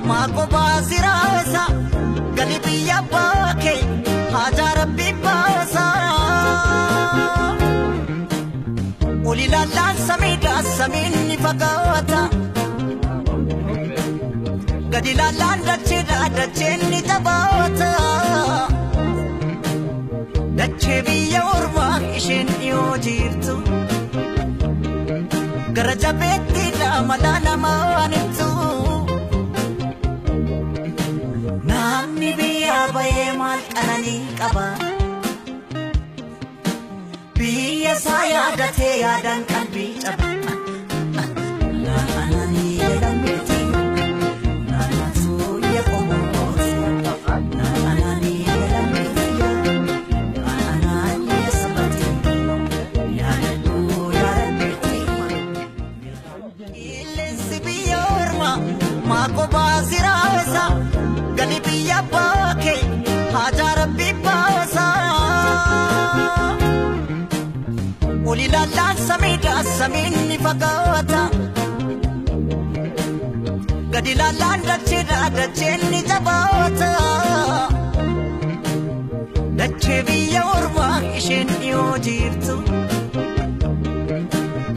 maa siraasa gali biyya baakee haajaa rabbi baasa. Oli laallaan samiidha samiin ni fagaata. Gadi laallaan dacheedha dacheen ni jabaata. Dachee biyya ormaa isheen dhiyoo jirtu. Gara jabeettiidha malaa namaan ibsu. Namni biyya bahee maal qananii qaba? Biyya isaa yaadatee yaadaan qalbii caba. Naananii jedhamti naannatu yeqomooti. Naananii jedhamti naananii sabati yaadadhu yaadadhu. Qilleensi biyya ormaa maa kophaa siraasa gali biyya baakee haajaa rabbi baasa. Oli laallaan samiidha samiin ni fagaata. Gadi laallaan dacheedha dacheen ni jabaata. Dachee biyya ormaa isheen dhiyoo jirtu.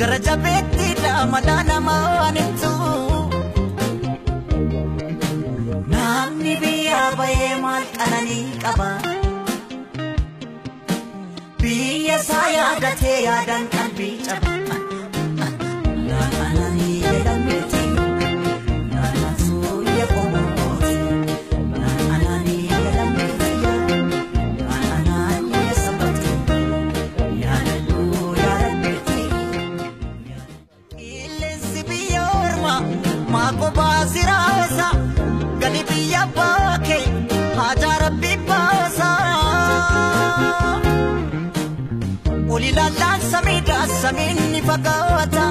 Gara jabeettiidha malaa namaan ibsu. Namni biyya bahee maal qananii qaba? Biyya isaa yaadatee yaadaan qalbii caba. Naananii jedhamti naannatu yeqomooti. Naananii jedhamti naananii sabati yaadadhu yaadadhu. Qilleensi biyya ormaa maa kophaa siraasa gali biyya baakee haajaa rabbi baasa. Oli laallaan samiidha samiin ni fagaata.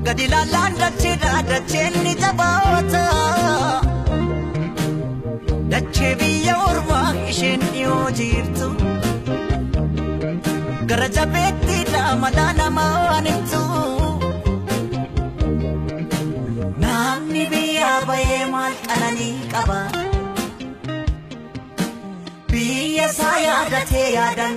Gadi laallaan dacheedha dacheen ni jabaata. Dachee biyya ormaa isheen dhiyoo jirtu. Gara jabeettiidha malaa namaan ibsu. Namni biyya bahee maal qananii qaba? Biyya isaa yaadatee yaadaan